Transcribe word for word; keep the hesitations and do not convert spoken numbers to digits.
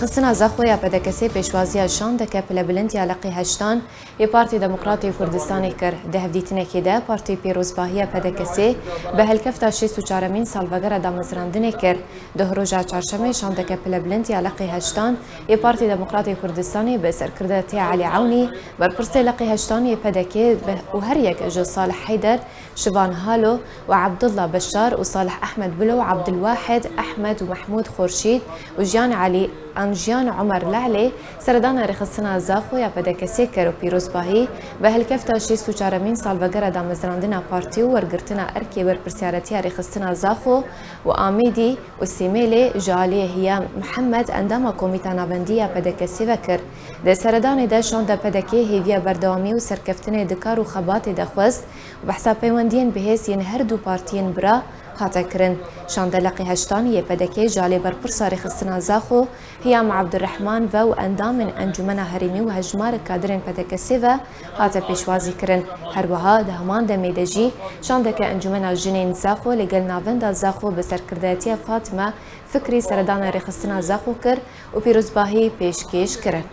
Xistina Zaxo ya P D K S'ê pêşwaziya şandeke pilebilind ya leqî heştan yê Partî Demokratê Kurdistanê kir. Di hevdîtinekê de Partî Pîrozbahiya P D K S'ê bi helkefta şêst û çaremîn salvegera damezrandinê kir. Duh roja çarşemê şandeke pilebilind ya leqî heştan yê Partî Demokratê Kurdistanê bi serkirdatiya Elî Ewnî, berpirsê leqî heştan yê P D K û her yek ji Salih Heyder, Şivan Halo û Abdullah Beşar û Salih Ahmed Bilo û Abdulwahid Ahmed û Mehmûd Xorşîd û Jiyan Elî an Jiyan Omer Le'lê seredana rêxistina Zaxo ya P D K S'ê kir û pîrozbahî bi helkefta şêst û çaremîn salvegera damezrandina partî û wergirtina erkê berpirsyaretiya rêxistina Zaxo û Amîdî û Sîmêlê ji aliyê Hiyam Mihemed endama Komîta Navendî ya P D K S'ê ve kir. Di seredanê de şanda P D K hêviya berdewamî û serkeftinê di kar û xebatê de xwest û behsa peywendiyên bihêz yên her du partiyên bira hate kirin. Şanda leqî heştan yê P D K ji alê berpirsa rêxistina Zaxo, Hiyam Abdurrehman ve û endamên Encûmena Herêmî û hejmarek kadirên P D K S'ê ve hate pêşwazî kirin. Her wiha di heman demê de jî şandeke Encûmena Jinên Zaxo li gel Navenda Zaxo bi serkirdayetiya Fatime Fikrî seredana rêxistina Zaxo kir û pîrozbahî pêşkêş kirin.